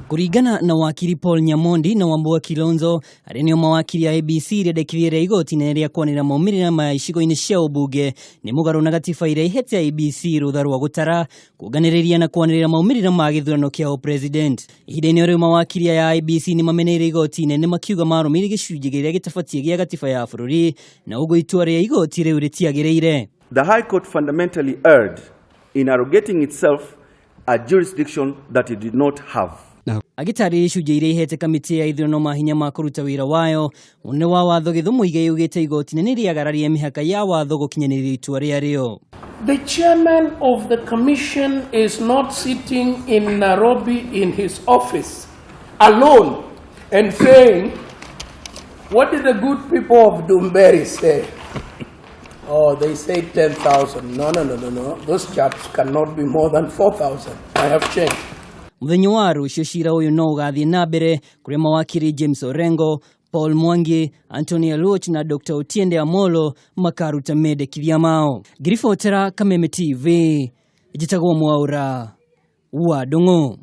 Kũringana na wakiri Paul Nyamondi na Wambua Kilonzo, arĩa nĩo mawakiri a IEBC, rĩendekithia rĩa igoti inene rĩa kwanĩrĩra maumĩrĩra ma icigo-inĩ cia ũmbunge nĩ mũgarũ na gatiba ĩrĩa ĩhete IEBC rũtha rwa gũtara, kuonganĩrĩria na kwanĩrĩra maumĩrĩra ma gĩthurano kĩa ũpresident. Ihinda-inĩ rĩu, mawakiri aya a IEBC nĩ mameneire igoti inene, makiuga marũmĩrĩire gĩcunjĩ kĩrĩa gĩtabatiĩ gĩa gatiba ya bũrũri na ũguo itua rĩa igoti rĩu rĩtiagĩrĩire. The High Court fundamentally erred in arrogating itself a jurisdiction that it did not have. Agĩtarĩria icunjĩ iria ihete kamĩtĩ ya ithurano mahinya ma kũruta wĩra wayo, mũnene wa watho Githu Muigai augĩte igoti inene rĩagararie mĩhaka ya watho gũkinyanĩria itua rĩarĩo. The chairman of the commission is not sitting in Nairobi in his office alone and saying, "What did the good people of Ndumberi say? Oh, they say 10,000. No, no, no, no, no. Those chaps cannot be more than 4,000. I have changed." Mũthenya wa rũciũ cira ũyũ no ũgathiĩ na mbere, kũrĩa mawakiri James Orengo, Paul Mwangi, Anthony Aluoch na Dr. Otiende Amolo makaruta mendekithia mao. Ngiribotera Kameme TV, njĩtagwo Mwaura wa Ndung'u.